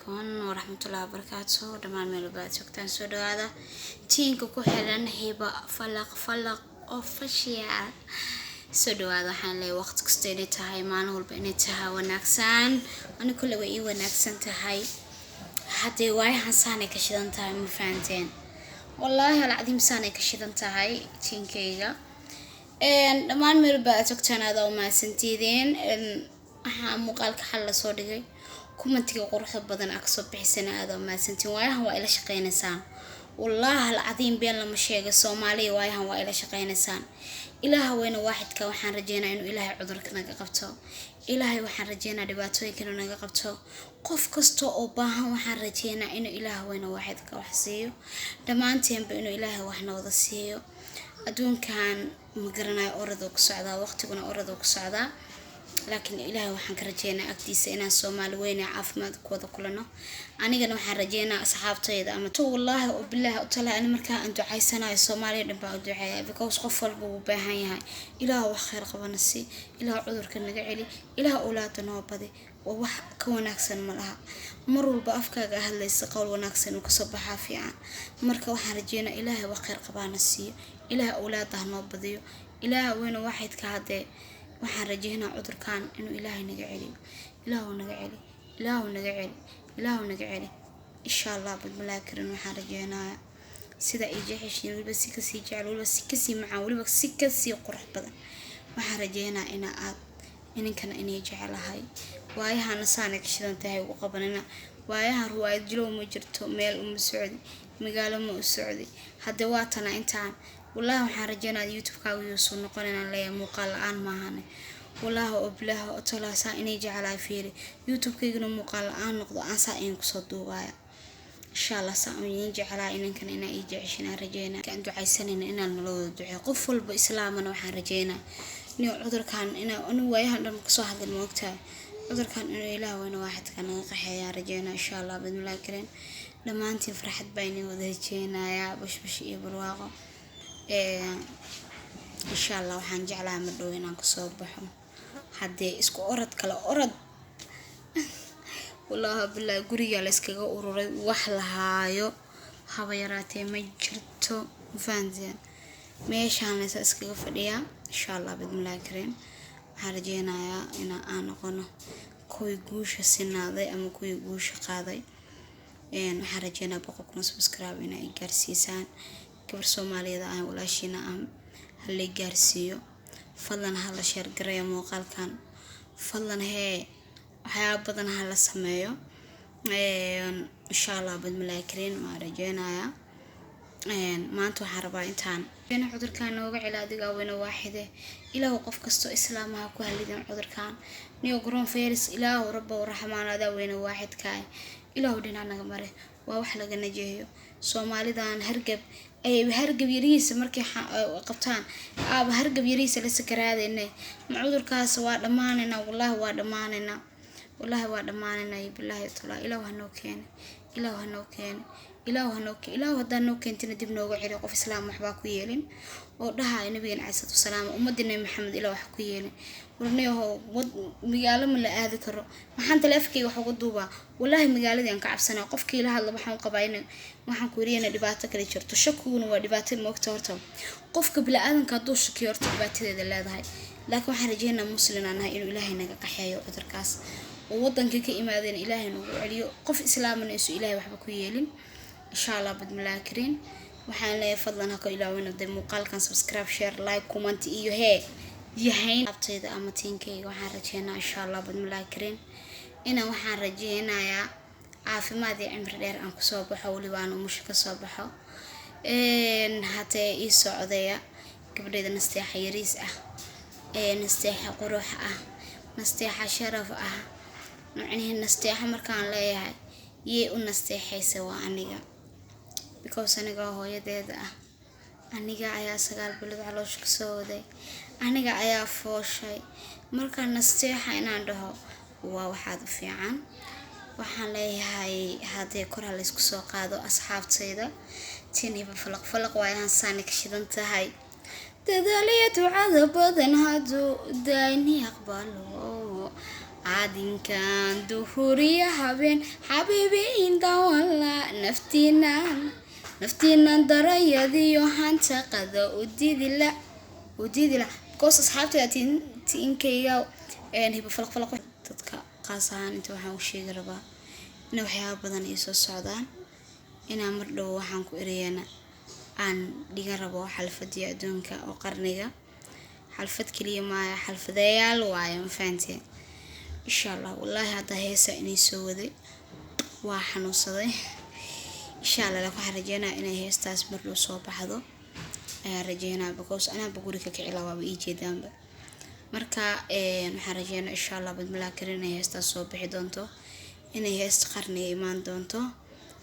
Calaykum waraxmatullahi wabarakaatu. Dhammaan meel walba aad joogtaan, soo dhawaada. Tiinka ku xiran Hiba Falaq Falaq Official, soo dhawaada. Waxaan leeyahay waqti kasta inay tahay, maalin walba inay tahay wanaagsan. Ani kulle way ii wanaagsan tahay. Haddee waayahan saanay ka shidan tahay, ma fahanteen? Wallaahi alcadiim, saanay ka shidan tahay tiinkayga. Dhammaan meel walba aad joogtaan, aada u mahadsantiideen. Waxaa muuqaalka xal lasoo dhigay, commentiga quruxda badan aa kasoo bixisana, aada u mahadsantiin. Waayahan waa ila shaqeynaysaan, wallaahi alcadiim, been lama sheega. Soomaaliya, waayahan waa ila shaqeynaysaan. Ilaaha weyne waaxidka waxaan rajeynaa inuu Ilaahay cudurka naga qabto. Ilaahay waxaan rajeynaa dhibaatooyinka inuu naga qabto. Qof kasta oo baahan waxaan rajeynaa inuu Ilaaha weyne waaxidka wax siiyo. Dhammaanteenba inuu Ilaahay wax nawada siiyo. Adduunkan ma garanayo, oraduu ku socdaa, waqtiguna oraduu ku socdaa, laakiin Ilaahay waxaan ka rajeynaa agtiisa inaan Soomaali weyne caafimaad ku wada kulano. Anigana waxaan rajeynaa asxaabtayda ama to, wallaahi oo bilaahi utala, ani markaa aan ducaysanayo Soomaaliya dhan baan u duceeya, because qof walba wuu baahan yahay. Ilaah wax khayr qabana si, Ilaah cudurka naga celi, Ilaah awlaada noo badi. Waa wax ka wanaagsan ma laha. Mar walba afkaaga hadlaysa qowl wanaagsan uu kasoo baxaa fiican. Marka waxaan rajeynaa Ilaahay wax khayr qabaana siiyo, Ilaah awlaada ha noo badiyo. Ilaah weyne waaxidka haddee waxaan rajeynaa cudurkan inuu Ilaahay naga celiyo. Ilaahu naga celi, Ilaahu naga celi, Ilaahu naga celi, insha Allah badmalaa karin. Waxaan rajeynayaa sida ay jeceshiin weliba si kasii jecel, weliba si kasii macaan, weliba si kasii qurux badan. Waxaan rajeynaa ina aad ininkana inay jecelahay. Waayahana saanay ka shidan tahay ugu qabanina. Waayahan ruwaayad jilow ma jirto, meel uma socdi, magaalo ma u socdi. Haddee waa tana intaan. Wallaahi waxaan rajeynaa YouTube-kaaga yuusuu noqon inaan leeyahay muuqaal la-aan maahane. Wallaahi oo bilaahi oo talaa, saa inay jecelahay. Fiiri, YouTube-kayguna muuqaal la-aan noqdo, aan saa idin kusoo duubaya, insha Allah. Saa un idiin jeclaa, inankana inaa ii jeceshin aan rajeynaa. Aan ducaysanayna inaan nala wada duceeyo. Qof walba islaamana waxaan rajeynaa inuu cudurkan, inaa anigu waayahan dhan kasoo hadlin, ma ogtahay, cudurkan inuu Ilaah weyne waaxidka naga qaxeeyaan rajeynaa, insha Allah bidmillahi kariim. Dhammaantiin farxad baa idin wada rajeynayaa, bashbash iyo barwaaqo, insha Allah. Waxaan jeclahay mar dhow inaan kasoo baxo. Haddee isku orod kale orod, wallaahi bilaahi, guriga la iskaga ururay, wax lahaayo haba yaraatee ma jirto, ma fahanteen? Meeshaan laysa iskaga fadhiyaa, insha Allah bidmillahi kariim. Waxaan rajeynayaa in aan noqono kuwii guusha sinaaday ama kuwii guusha qaaday. Waxaan rajeynaya 100,000 subscribe inay i gaarsiisaan. Gabar Soomaaliyeed ah, walaashiina ah, hala gaarsiiyo. Fadlan hala share gareeyo muuqaalkan. Fadlan hee, waxyaaba badan hala sameeyo, insha Allah bidmillahi kariim. Waan rajeynayaa maanta waxaan rabaa intaan cudurkan nooga celi, adiga weyne waaxide. Ilaahu qof kastoo islaamaha ku halidin cudurkan niyo coronavirus. Ilaahu rabbow raxmaan, adaa weyne waaxidkaah, Ilaahu dhinac naga mare. Waa wax laga najeeyo. Soomaalidan hargab ay hargab yarihiisa markay qabtaan, aaba hargab yarihiisa la sakaraadayne, ma cudurkaas waa dhammaanaynaa. Wallaahi waa dhammaanaynaa, wallaahi waa dhammaanaynaa. Bilaahi talaa, Ilaahu hanoo keene, Ilaahu hanoo keene, Ilaahu hanoo keene. Ilaahu haddaa noo keentina, dib nooga celi. Qof islaam waxbaa ku yeelin oo dhahaya Nabigeena caleyhi salaatu wasalaam, ummadii Nabi Maxamed Ilaah wax ku yeelin. Warniyahow, magaalo ma la aadi karo. Maxaan taleefankayga wax uga duubaa? Wallaahi magaaladii aan ka cabsanaa. Qofkii la hadla waxaan qabaa in waxaan ku yidhi inay dhibaato kale jirto. Shakiguna waa dhibaato, moogta? Horta qofka bini-aadanka hadduu shakiyo, horta dhibaatadeeda leedahay. Laakiin waxaan rajeynaa, muslin aan nahay, inuu Ilaahay naga qaxeeyo cudurkaas oo wadanka ka imaadeen Ilaahay nagu celiyo. Qof islaamana isu Ilaahay waxba ku yeelin, insha Allah bidmillahi kariim. Waxaan leeyahay fadlan ha ka ilaawina dee muuqaalkan subscribe, share, like, comment iyo hee yahayn abtayda ama tiinkayga. Waxaan rajeynaa, insha Allah bidmillahi kariim, inaan waxaan rajeynayaa caafimaad iyo cimri dheer aan kusoo baxo, weliba aan umusha kasoo baxo. Hatee ii socdaya gabadhayda Nasteexa yariis ah, Nasteexa qurux ah, Nasteexa sharaf ah. Macnihii nasteexa markaan leeyahay, yey u nasteexaysa? Waa aniga, because aniga hooyadeeda ah. Aniga ayaa 9 bilood caloosha kasoo waday, aniga ayaa fooshay. Marka nasteexa inaan dhaho waa waxaad u fiican. Waxaan leeyahay haddee kor ha laysku soo qaado asxaabtayda. Tin Hiba Falaq Falaq waayahan saani ka shidan tahay. Dadaaliyo ducada badan hadduu daayni aqbalo. Caadinkan duhuriya habeen xabiibi indawala naftiinan naftiinan darayadiyo hanta qada udidila udidila, because asxaabtayda tiinkayga Hibo Falaq Falaq. Dadka qaas ahaan inta waxaan u sheegi rabaa in waxyaaba badan ay soo socdaan, inaan mar dhow waxaan ku ereyana aan dhigan rabo xalfadii adduunka oo qarniga. Xalfad keliya maaya, xalfadeyaal waaye, ma fahanteen? Insha Allah, wallaahi hadda heesa inay soo waday waa xanuunsaday. Insha Allah, laakiin waxaan rajeynaya inay heestaas mar dhow soo baxdo ayaan rajeynaya, because anaaba guriga ka kici lahaa, waaba ii jeedaanba. Marka waxaan rajeynaya insha Allah bidmillah karin inay heestaas soo bixi doonto, inay heesta qarniga imaan doonto.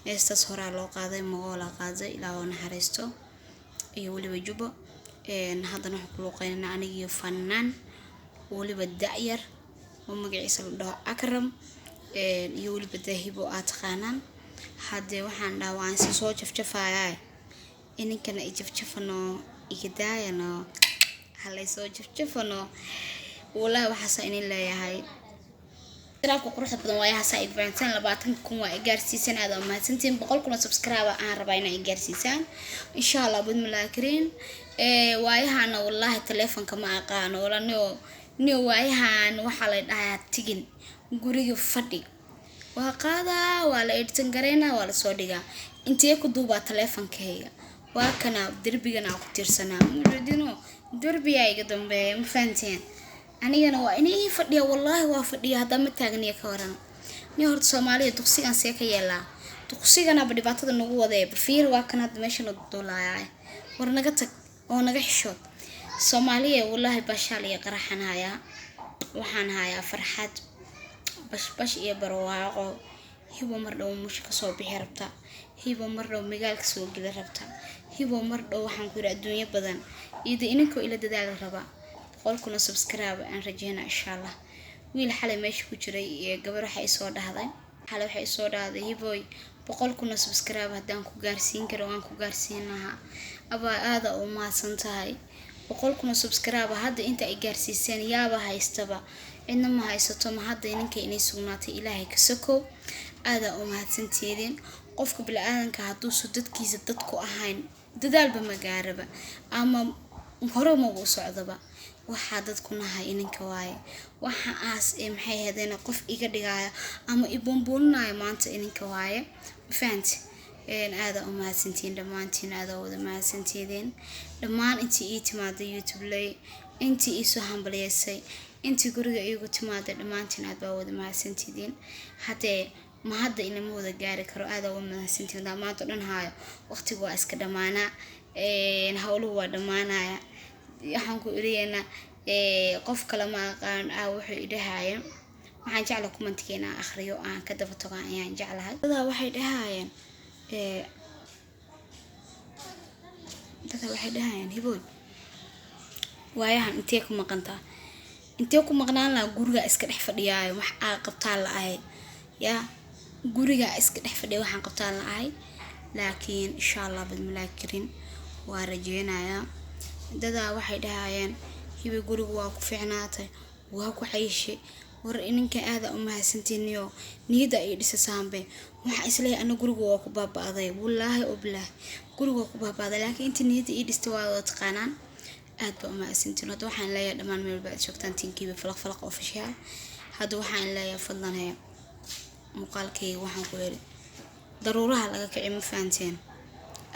Heestaas horaa loo qaaday, Magoolaa qaaday, Ilaah oo naxariisto, iyo weliba Jubbo. Haddana waxaan ku luuqeynana anigiyo fanaan weliba da'yar oo magaciisa la dhaho Akram, iyo weliba Dahibo aad taqaanaan. Haddee waxaan dhahaa waan isa soo jafjafayaa, ininkana i jafjafano, iga daayano, halaysoo jafjafano. Wallaahi waxaasaa inin leeyahay. Subscribe quruxda badan waayahaas ay fahansan 20,000 waa i gaarsiisan, aad waa mahadsantihiin. 100,000 oo subscribe aan rabaa inay i gaarsiisaan insha Allah bidmillahi kariin. Waayahana wallaahi taleefanka ma aqaano wala nio nio. Waayahan waxaa la dhahayaa tigin guriga fadhi waa qaadaa, waa la editan garaynaa, waa lasoo dhigaa. Intee ku duubaa taleefankayga? Waa kana derbigan aan ku tiirsanaa, mujeedino derbiyaa iga dambeeya, ma fahanteen? Anigana waa inay fadhiya, wallaahi waa fadhiya, haddaa ma taagniya ka waran ni. Horta Soomaaliya duqsigan see ka yeelaa? Duqsiganaba dhibaatada nagu wadee. Balfiir, waa kan hadda meesha na duulaaya. War naga tag oo naga xishood. Soomaaliya wallaahi bashaal iyo qaraxan hayaa, waxaan hayaa farxad, bashbash iyo barwaaqo. Hibo mar dhow musha kasoo bixi rabta, Hibo mar dhow magaalka soo geli rabta, Hibo mar dhow waxaan ku yidhi adduunyo badan iyo ininkoo ila dadaali raba. 100,000 oo subscribe aan rajeynaa insha Allah. Wiil xalay meesha ku jiray iyo gabar waxay isoo dhahday xalay, waxay isoo dhahday: "Hiboy, 100,000 oo subscribe haddaan ku gaarsiin karo waan ku gaarsiin lahaa." Abaa, aada u mahadsan tahay. 100,000 oo subscribe hadda inta ay gaarsiiseen yaaba haystaba, cidna ma haysato. Ma hadda ininka inay sugnaatay Ilaahay ka sokow, aada u mahadsantihiin. Qofka bini-aadanka hadduusu dadkiisa dadku ahayn, dadaalba ma gaaraba ama hore maba u socdaba. Waxaa dadku nahay ininka waaye. Waxa aas ee maxay ahaydeen qof iga dhigaya ama i buunbuuninaya maanta ininka waaye, ma fahanti? Aada u mahadsantihiin dhammaantiin, aada wada mahadsantihiin dhammaan intii ii timaaday YouTube lay, intii ii soo hambaliyeysay, intii guriga iigu timaaday, dhammaantiin aad baa wada mahadsantihiin. Haddee ma hadda inama wada gaari karo, aada uga mahadsantihiin. Hadaa maanta o dhan haayo, waqtigu waa iska dhammaanaa, howluhu waa dhammaanaya. Waxaan ku iriyeynaa qof kale ma aqaan ah wuxuu idhahaya. Waxaan jeclahay commentiga inaan akhriyo, aan ka daba tago ayaan jeclahay. Dadaa waxay dhahayeen: "Hiboy, waayahan intee ku maqantaa?" Intee ku maqnaan lahaa? Guriga iska dhex fadhiyaayo, wax aa qabtaan la ahay yaa, guriga iska dhex fadhiya, waxaan qabtaan la ahay. Laakiin insha Allah bidmillahi karin waa rajeynayaa. Dadaa waxay dhahayeen: "Hibi, guriga waa ku fiicnaatay, waa ku cayshay." War ininka aada u mahadsantiiniyo, niyadda ay dhisasaanbe. Waxaa isleeyahay ana guriga waa ku baaba'day, wallaahi oo bilaah guriga waa ku baaba'day, laakiin inta niyadda ii dhistay waa wada taqaanaan. Aad baa u mahadsantiin. Hadda waxaan leeyahay dhammaan meel baad joogtaan, tiinkiiba Falaq Falaq Official. Hadda waxaan leeyahay fadlan hee muuqaalkayga waxaan ku yiri daruuraha laga kici, ma fahanteen?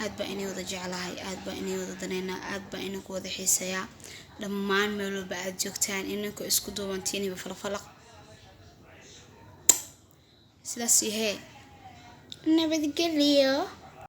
Aad baa inay wada jeclahay, aad baa inay wada daneynaa, aad baa ininku wada xiiseeyaa dhammaan meel walba aad joogtaan, ininku isku duubantiiniba Falaq Falaq. Sidaas ihee, nabadgelyo.